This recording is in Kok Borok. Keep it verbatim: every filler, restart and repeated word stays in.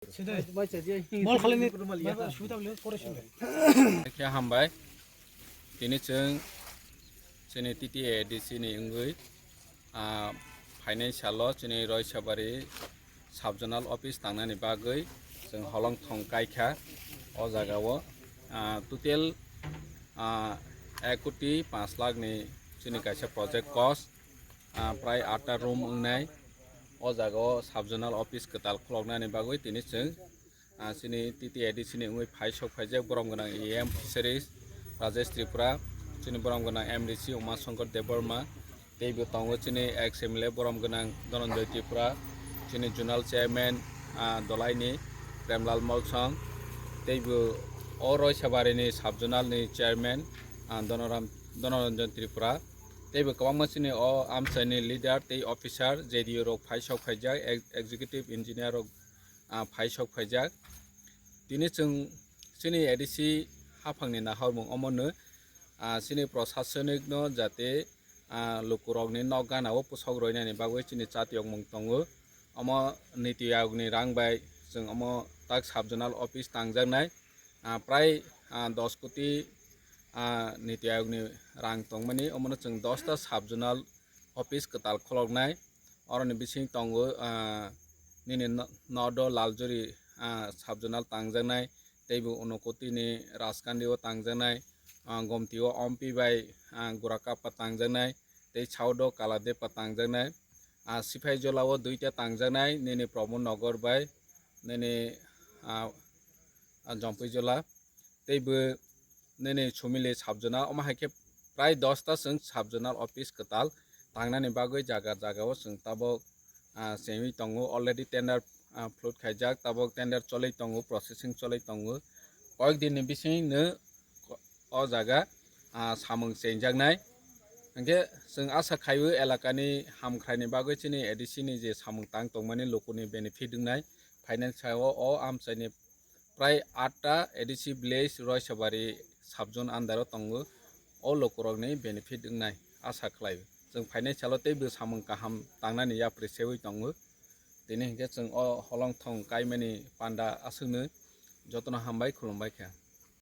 Mol khalini subida bole pore sinde. Khe hambai. Tini chwng chini T T A D C ni wngwi, ah, phainai salo chini Roisabari sub zonal office tangnani bagwi chwng holong thong kaikha o jagao. Ah, total, ah, ek koti panch lakh ni chini kaisa project cost, ah, prai atta room wngnai. O jagao sub zonal office kwtal khuloknani bagwi tini chwng, ah, chini T T A D C ni wngwi phai sok phaijak borom gwnang E M Fisheries Rajesh Tripura, chini borom gwnang M D C Uma Shankar Debbarma, teibo tongo chini ex M L A borom gwnang Dhananjoy Tripura, chini zonal chairman, ah, Dolaini Premlal Molsong, teibo o Roisabari ni sub zonal ni chairman, ah, Dhonoram-, Dhanoranjan Tripura, teibo kwbangma chini o amchaini leader tei officer, J D O rok phai sok phaijak, ex-, executive engineer rok, ah, phai sok phaijak. Tini chwng chini A D C haphangni nahormung omono, ah, chini prosasonik no jate, ah, lukurokni nok gana o pusok roinani bagwi chini chatiyokmung tongo. Omo niti ayokni rang bai chwng omo tak sub zonal office tangjaknai. Ah, prai, ah, dos koti, ah, niti ayokni rang tongmani, omono chwng dosta sub zonal office kwtal khuloknai. Oroni bising tongo, ah, nini no-, nodo Laljuri, ah, sub zonal tangjaknai, teibo Unokoti ni Rajkandi o tangjaknai, ah, Gomti o Ompi bai, ah, Gurakapa tangjaknai, tei South o Kaladepa tangjaknai, ah, Siphaijala o duita tangjaknai, nini Pramod Nagar bai, nini, ah, ah, Jompuijala. Teibo nini Sumili sub zonal, omo hai khe prai dosta chwng sub zonal office kwtal tangnani bagwi jaga jaga o chwng tabok, ah, chengwi tongo, already tender, ah, float khaijak, tabok tender cholwi tongo, processing cholwi tongo, koyek din ni bising no o jaga, ah, samung chengjaknai. Hwnkhe chwng asa khaio elakani hamkhraini bagwi chini A D C ni je samung tang tongmani lukuni benefit wngnai, finance o, o amchaini prai atta A D C village Roisabari sub zone under o tongo, o lukurokni benefit wngnai asa khlaio. Chwng phainai salo teibo samung kaham tangnani yapri seui tongo. Tini hinkhe chwng o holong thong kaimani panda aswkno jotono hambai khulumbai kha.